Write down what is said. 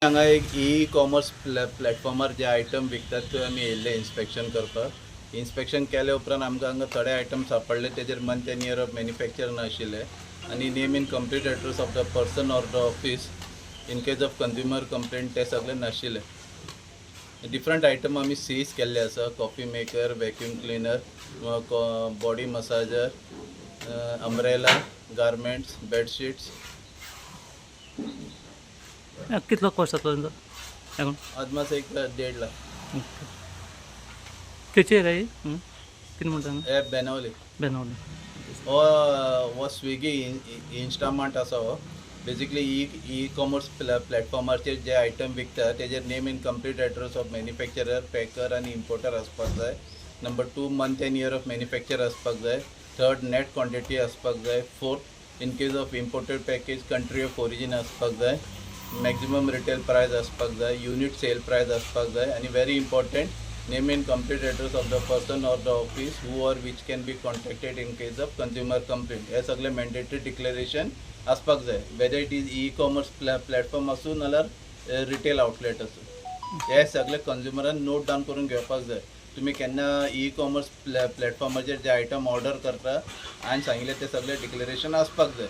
हांगा एक e commerce प्लॅटफॉर्मार जे item विकतात थंय आमी येयल्ले इन्स्पेक्शन करपाक. इन्स्पेक्शन केले उपरांत आमकां हांगा थोडे आयटम सापडले, तेजेर month and year of manufacture नाशिल्ले आनी name and complete address of the person or the office in case of consumer complaint ते सगळे नाशिल्ले. डिफरंट आयटम आमी सीज केल्ले आसा: coffee maker, vacuum cleaner, body massager, umbrella, garments, bedsheets. कितलो cost जातलो तेंचो एकूण? अदमास एक 1.5 लाख. ओके, खंयची एरिया ही? कितें म्हणटा हांगा? हे बेनावली. बेनावली. हो हो स्विगी इन्स्टामार्ट आसा. हो बेसिकली ई कॉमर्स प्लॅटफॉर्माचेर जे आयटम विकता तेजेर name and complete address of manufacturer, packer आनी इम्पोर्टर आसपाक जाय. Number two, month and year of manufacture आसपाक जाय. थर्ड, नेट क्वॉन्टिटी आसपाक जाय. Fourth, in case of imported package, country of origin आसपाक जाय. मॅक्झिमम रिटेल प्रायस आसपाक जाय, युनीट सेल प्रायस आसपाक जाय आनी very important, name and complete address of the person or the office who or which can be contacted in case of consumer complaint. हे सगळे mandatory declaration आसपाक जाय, whether it is e-commerce platform आसूं नाल्यार retail outlet आसूं. हे सगळे कंज्युमरान note down करून घेवपाक जाय. तुमी केन्ना ई कॉमर्स प्लॅटफॉर्माचेर जे आयटम ऑर्डर करता आनी सांगिल्ले ते सगळे डिक्लेरेशन आसपाक जाय.